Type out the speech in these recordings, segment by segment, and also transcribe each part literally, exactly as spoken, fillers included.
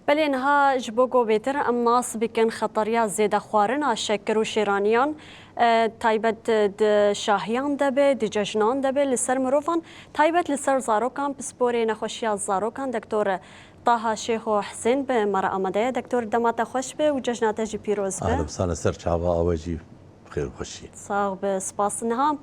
Belê, niha ji bo ku bêtir em nas bikin xetariya zêdexwarina şekir û şêraniyan, e, taybet di şahiyan de be, di cejnan de be, li ser mirovan, taybet li ser zarokan, pisporê nexweşiya zarokan, Doktor Taha Şêxo Husên bi me re amade ye. Doktor, dema te xweş be û cejna te jî pîroz be. Ahlan, sala ser çava awe jî xêr û xweşî. Sax be, spas. Niha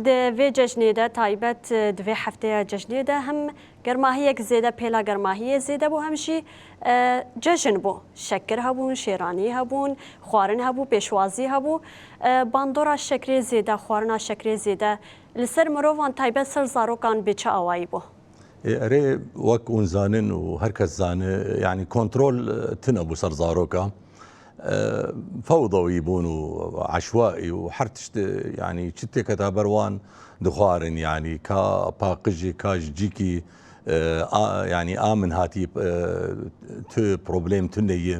di vê cejnê de, taybet di vê hefteya cejnê de hem germahiyek zêde, pêla germahiyê zêde bû, hem jî, e, cejn bû. Şekir hebûn, şêranî hebûn, xwarin hebû, pêşwazî hebû. E, bandora şekrê zêde, xwarina şekrê zêde li ser mirovan, taybet ser zarokan bi çi awayî bû? Ê, erê, wek hûn zanin û her kes zane, yanî kontrol, e, tune bû ser zaroka. E, fewdawî bûn û eşwaî û her tişt, e, yanî çi têketa ber wan dixwarin, yanî ka paqijî, ka ji cîkî, e, a, yanî a min hatî, e, tu problem tune ye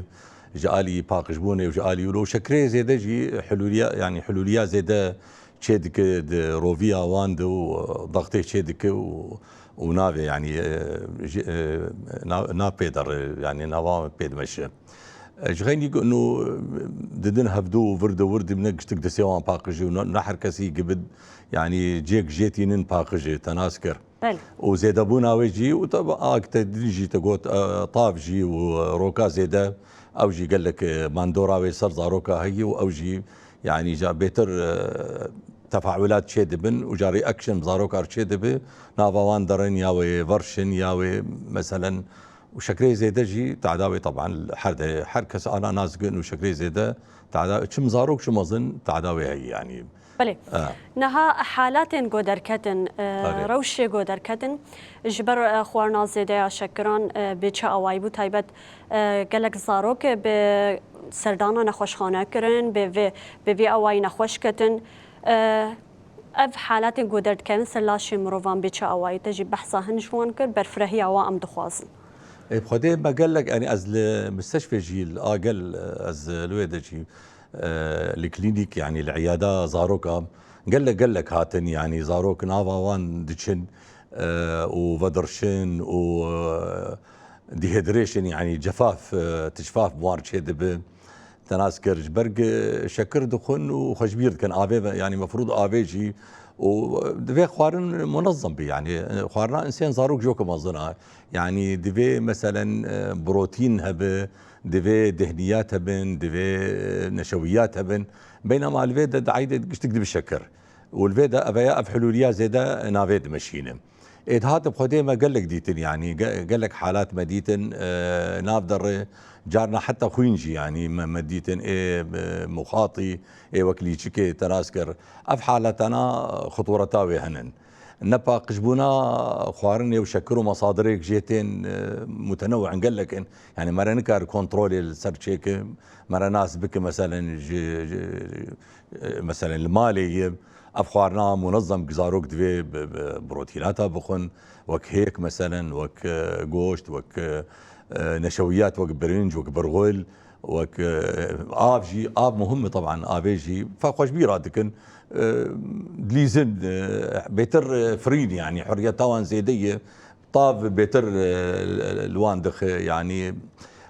ji alî paqijbûnê û ji alî wilo. Şekrê zêde jî hulûliya, yanî hulûliya zêde çê dike di roviya wan de û, e, dextê çê dike û, û navê, yanî, e, ji, e, na-, na pê derê, yanî nava pê dimeşe. E, ji xeynî ku nû, e, didin hevdû û vir de wir dibine giştik destê wan paqijî û ne, ne her kesî gibi, yanî cêk jê tînin paqijî, te nas kir. Belê. Û zêdebûna wê jî, û te ak te din jî te got, e, tav jî û, e, roka zêde, ew jî gelek, e, mandora wê ser zaroka heyî û ew jî, yanî, ja bêtir, e, tefaûlat çê dibin û ja reaction zaroka çê dibi, nava wan derin ya wê verşin ya wê, meselen, û şekrê zêde jî, tada wê, teban, her de, her kes ana nas dikin û şekrê zêde, tada, çim zarok, çim mezin, tada wê heyî, yanî. Belê. E. Niha halatên ku derketin, e, Tabii. rewşê ku derketin, ji ber, e, xwarina zêde ya şekiran, e, bi çi awayî bû, taybet, e, gelek zarok bi serdana nexweşxane kirin, bi vê, bi vê awayî nexweş ketin. E, ev halatên ku derdikevin ser laşê mirovan bi çi awayî, te jî behsa hin ji wan kir, berfirehiya wan em dixwazin. Ê, bi Xwedê me gelek, yanî ez li misteşfê jî, li a gel, ez li wê de jî, e, li klînîk, yanî li îyada zaroka gelek gelek hatin, yanî zarok nava wan diçin, e, û vedirşin û, e, dehydration, yanî cefaf, e, tişfaf bi wan çê dibi. Te nas kir, ji ber ku şekir dixwin û xwe ji bîr dikin. Avê ve, yanî mefrûd avê jî û divê xwarin munezem be. Yanî xwarina insên zarok jî weke mezin a. Yanî divê meselen, e, protîn hebe, divê dehniyat hebin, divê neşewiyat hebin. Beynema li vê de di eydê giştik dibi şekir. Û li vê de eveya ev hulûliya zêde navê dimeşîne. Ê dihat bi Xwedê me gelek dîtin, yanî ge-, gelek halat me dîtin, e, nav derê, carna heta xwîn jî, yanî me, me dîtin, ê, e, muxatî, ê wek lîçikê te nas kir. Ev halatana xutureta wê hene. Nepaqijbûna xwarinê û şekir û mesadirêk jê tên, e, mutenewî in, gelek in. Yanî mere nikar kontrolê li ser çêke, mere nas bike, meselen ji, ji, e, meselen li malê ye. Ev xwarina munezem zarok divê bi, bi protînata bixwin, wek hêk, meselen, wek, e, goşt, wek, e, e, neşewiyat, wek birinc, wek birxul, wek, e, av jî, av muhim e, teban, avê jî fe xwe ji bîra dikin. E, dilîzin, e, bêtir, e, frî ne, yanî hurriyeta wan zêde ye. Tav bêtir, e, li wan dixe, yanî,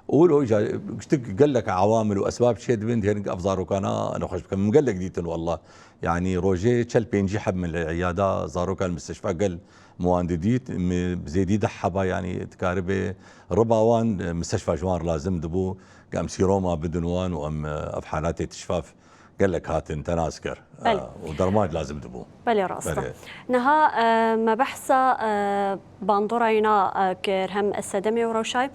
û wilo îcar giştik gelek ewamil û esbab çê dibin, dihêrin ev zarokana nexweş bikin. Min gelek dîtin, wallah. Yanî, rojê çel pêncî heb min li îyada zarokan misteşfa gel min wan didît. Min zêdî deh heba, yanî, dikaribe riba wan, e, misteşfa ji wan lazim dibû, ku em sîroma bidin wan û em, e, ev halatê tişfaf gelek hatin, te nas kir. Belê. E, û derman lazim dibû. Belê, rast e. Belê. Niha, e, me behsa, e, bandorayîna, e, kir, hem sedemê û rewşayê.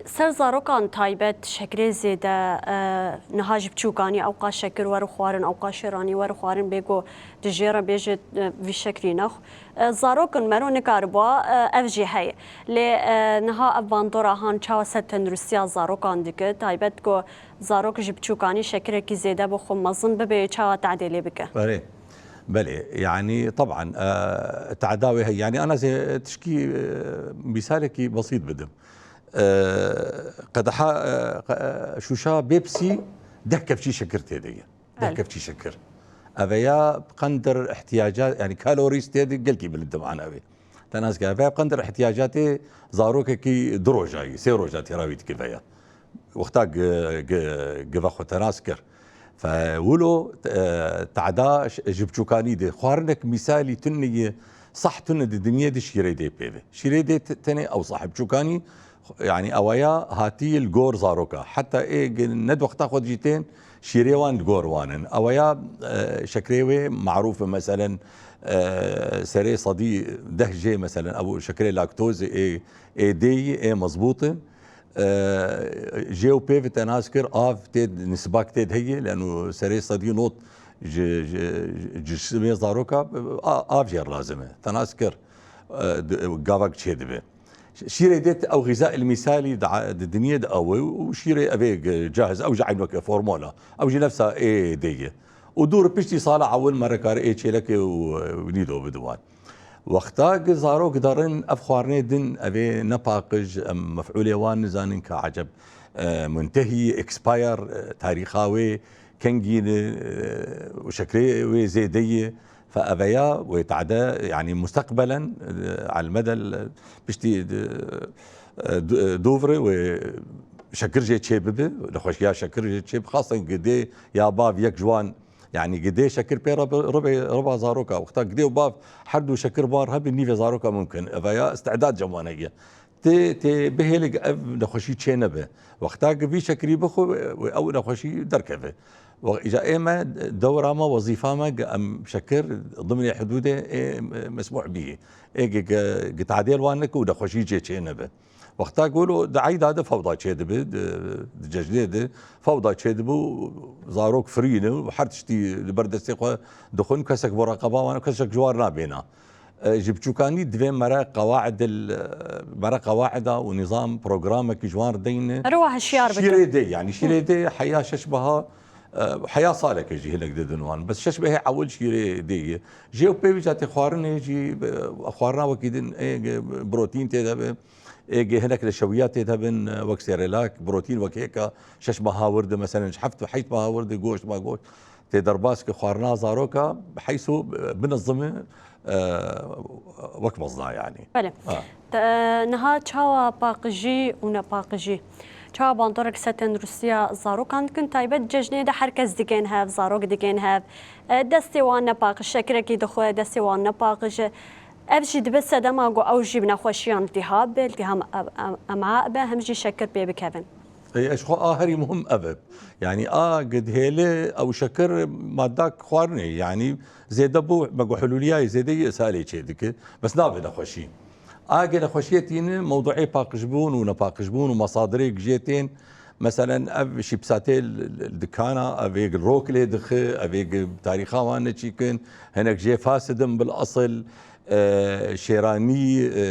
Ser zarokan taybet şekrê zêde, e, niha ji biçûkanî ewqa şekir werin xwarin, ewqa şêranî werin xwarin, bê ku dijêre bêje, e, vî şekrî nexw. E, zarok in, mero nikaribûa, e, ev jî heye. Lê, e, niha ev bandora han çawa ser tenduristiya zarokan dike, taybet ku zarok ji biçûkanî şekirekî zêde bixwe, mezin bibe, çawa tadê lê bike? Belê. Belê. Yanî, teban, e, tada wê heye. Yanî, ana zê tişkî, e, mîsalekî besît bidim. E, qedeha, e, qe-, e, şûşa Pepsi deh kevçî şekir tê de ye. Deh Belê. kevçî şekir. Eveya qendir ihtiyaca, yanî calories tê de gelkî bilind dimane wê. Te nas kir. Ve qendir ihtiyacatê zarokekî du roja yî, sê roja têra wî dikir veya. Wexta gi-, gi-, gi ve xwe te nas kir. Fe wilo, e, teda ş-, ji biçûkanî de. Xwarinek mîsalî tune ye, sah tune di dinyê de şîrê dê pê ve. Şîrê dê t-, tenê ew sah biçûkanî, yanî ewa ya hatî li gor zaroka. Heta ê gi-, ne di wexta xwe de jî tên, şîrê wan li gor wan in. Ewa ya, e, şekrê wê marûf e, meselen, e, serê sedî deh jê, meselen, ew şekrê laktozê ê, ê dê yî, ê mezbût in. E, jê û pê ve te nas kir, av tê, nisbak tê de heye, leno serê sedî not ji, ji, ji jisimê zaroka, a-, av jê re lazim e. Te nas kir, e, di-, gavak çê dibe. Şîrê dê ew xîza ilmîsalî di, di dinyê de ew e û şîrê ev ê cahiz, ew jî eyn weke formola. Ew jî nefsa ê dê ye. Û dûr piştî sala ewil me re kar ê çêlekê û, û nîdo bidin wan. Wexta gi zarok derin ev xwarinê din, ev ê ne paqij, em mef'ûlê wan nizanin ka eceb, e, muntehî, expire, e, tarîxa wê kengî ne, e, û şekrê wê zêde ye. Fe eveya wê tade, yanî musteqbelen, e, elmedel, e, piştî, e, du-, e, dûvre wê şekir jê çê bibe, nexweşiya şekir jê çê bibe. Xasten gidê ya bav yek ji wan, yanî gidê şekir pê re bi-, ribe, riba zaroka. Wexta gidê û bav her du şekir bar hebe nîvê zaroka mumkin. Eveya îstîdad cem wan heye. Tê, tê bihêlig ev nexweşî çê nebe. Wexta ki vî şekirî bixwe, wê ew nexweşî derkeve. We-, îca ê me dewra me, wezîfa me, ki em şekir dimnê hidûdê ê mesmûh bî. Ê ki, ki, ki tadêl wan neke û nexweşî cê çê nebe. Wexta ki wilo di eyda de fewda çê dibe, di, di cejnê de fewda çê dibe û zarok firî ne û her tiştî li ber destê xwe dixwin, kesek muraqeba wan, kesek ji wan nabêna. E, ji biçûkanî divê mere qewaidil, e, mere qewaida û nîzam programekî ji wan re deyne. Her wa hişyar bikin. Şîrê dê, yanî şîrê dê heya şeş meha, e, heya saleke jî hinek didin wan. Bes şeş mehê ewil şîrê dê ye. Jê û pê wî ca tê xwarinê jî, e, xwarina wekî din, ê, e, protîn tê de be, ê, hinek neşewiya tê de bin, e, wek serelak, protîn wek hêka şeş meha wir de, meselen ji heft û heyt meha wir de goşt ma goşt. Tê derbas ki xwarina zaroka heyso, e, binizime, e, wek mezna yanî. Belê. Ha. Te, niha çawa paqijî û nepaqijî? Çawa bandorek ser tenduristiya zarokan dikin? Taybet cejnê de her kes digên hev, zarok digên hev. E, destê wan nepaqij, şekirekî dixwe, destê wan nepaqij e. Ev jî dibe sedema ku ew jî bi nexweşiyan iltihab be, iltiham em-, em-, em'a be, hem jî şekir pê bikevin. Ê, ez xwe a herî muhim ev e. Yanî a gidhêli ew şekir madak xwarinê, yanî zêde bû, me got hulûliyayê zêde yê salê çê dike. Bes nabe nexweşî. A ge nexweşiyê tîne, mewduê paqijbûn û nepaqijbûn û mesadirê gijê tên. Meselen, ev şîpsatê li, li, li dikana, ev ê rok lê dixe, ev ê tarîxa wan neçîkin, hinek jê fasid in bil esil, e, şêranî, e,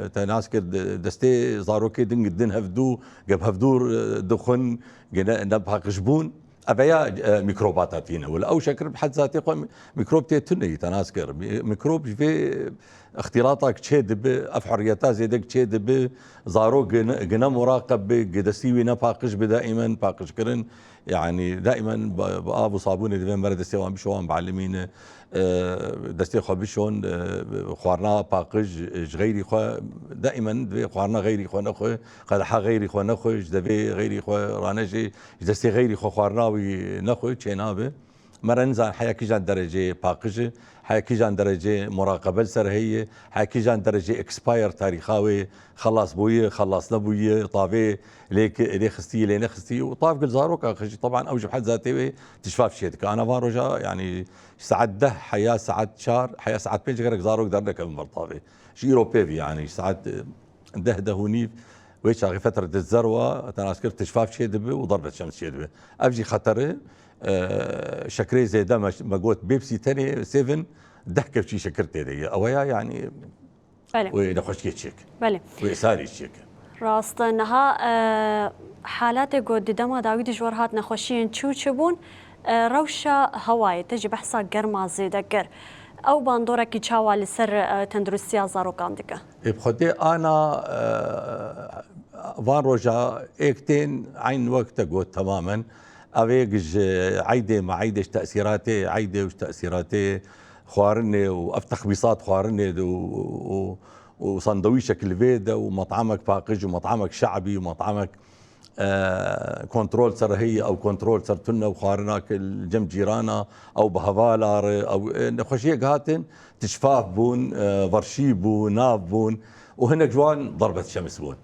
e, te nas kir, de-, destê zarokê din, din hevdû, geb hevdû, e, dixwin, gine nepaqijbûn. Eveya, e, mîkrobata tîne. Wele ew şekir bi hed zatê xwe mîkrob tê tune yî, te nas kir. Mî-, mîkrob ji vê îxtîlatak çê dibe, ev hurriyeta zêdek çê dibe, zarok gine, gine muraqeb be, gi destî wî ne paqij be, daîmen paqijkirin. Yanî daîmen bi, bi av û sabûnê divê mere destê wan bişo, wan biellimîne, e, destê xwe bişon, e, xwarina paqij ji xeyrî xwe, daîmen divê xwarina xeyrî xwe nexwe, qedeha xeyrî xwe nexwe, ji devê xeyrî xwe ranejê, ji destê xeyrî xwe xwarina wî nexwe, çê nabe. Me re nizan heya kîjan dereceyê paqij e, heya kîjan dereceyê muraqebe li ser heye, heya kîjan dereceyê expire tarîxa wê xelas bûye, xelas nebûye, tavê lê ki-, lê xistî, lê nexistî û tav gil zaroka xijî. Teban ew ji bi hed zatê wê tişfaf çê dike. Ana van roja, yanî saet deh heya saet çar, heya saet pênc gerek zarok dernekevin ber tavê. Ji îro pê vî, yanî saet, e, deh, deh û nîv, wê çaxî fetre di zerwa, te nas kir tişfaf çê dibe û derbet şems çê dibe. Ev jî xeter e, e, şekirê zêde me, me got bêpsî tenê sêvin deh kevçî şekir tê de ye. Ew ya yanî Belê. Wê nexweşiyê çêk. Belê. Wê salî çêk. Rast e, niha, e, halatê ku di dema dawî de ji we re hat nexweşiyên çi û çi bûn, e, rewşa hewayê te jî behsa germa zêde kir. Ew bandorekî çawa li ser, e, tenduristiya zarokan dike? Ê, bi xwedê ana, e, van roja êk tên eyn wek te got temamen. Ev êk ji eydê me, eydê ji tesîratê, eydê û ji tesîratê xwarinê û ev texbîsat xwarinê de û, û, û sandwîçek li vê de û met'amek paqij û met'amek şe'bî û met'amek, e, kontrol ser heye, ew kontrol ser tune û xwarina ke li cem cîrana, ew bi hevala re, ew, e, nexweşiyek hatin, tişfaf bûn, e, verşî bû, nav bûn û hinek ji wan derbet şems bûn.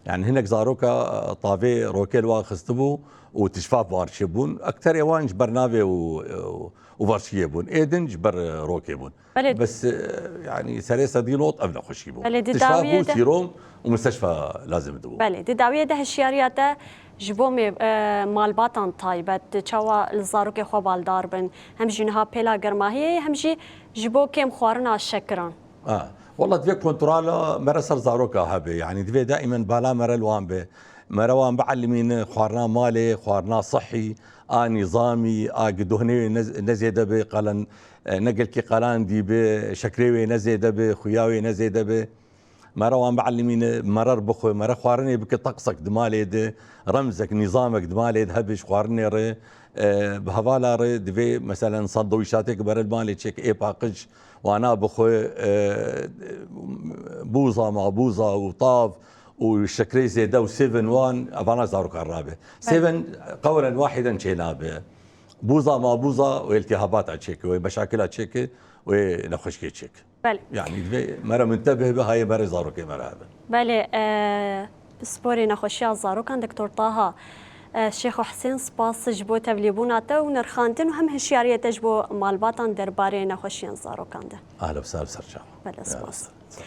Yani hinek zaroka, e, tavê rokê li wan xistibû û tişfaf wan çêbûn. Ekterê wan ji ber navê û, û, û verşiyê bûn. Ê din ji ber, e, rokê bûn. Belê. Bes, e, yani serê sedî not ev nexweşî bû. Belê, di Tişfaf dawiyê bû, de sîrom û misteşfa lazim dibû. Belê, di dawiyê de hişyariya te ji bo mê-, e, malbatan taybet, çawa li zarokê xwe baldar bin, hem jî niha pêla germahiyê, hem jî ji bo kêm xwarina şekiran. Ha, wela divê kontrola me re ser zaroka hebe. Yani divê daimen bala me re li wan be. Me re wan bielmîne xwarina malê, xwarina sihî, a nîzamî, a gidohnê wê ne, ne zêde be, qelen, e, ne gelkî qelandî be, şekrê wê ne zêde be, xuya wê ne zêde be. Me re wan bielmîne, merer bixwe, me re xwarinê bike teqsek di malê de, remzek, nîzamek di malê de hebe ji xwarinê re, e, bi hevala re divê, meselen, sandwîşatêk bere li malê çêke, ê paqij, wana bixwe, e, bûza, mabûza û tav û şekrê zêde û sêvin wan, evana zarokan rabe. Sêvin qewlen wahiden çênabe. Bûza, mabûza û iltihabata çêke, wê meşakila çêke, wê nexweşkê çêke. Belê. Yani divê me re muntebih be, hayê me re zarokê me re hebe. Belê, e, pisporê nexweşiya zarokan Doktor Taha, e, Şêxo Husên, spas ji bo tevlîbûna te û nirxandin û hem hişyariyê te ji bo malbatan derbarê nexweşiyên zarokan de. Ahla ser, ser çava. Belê, Ya, spas. ser, ser.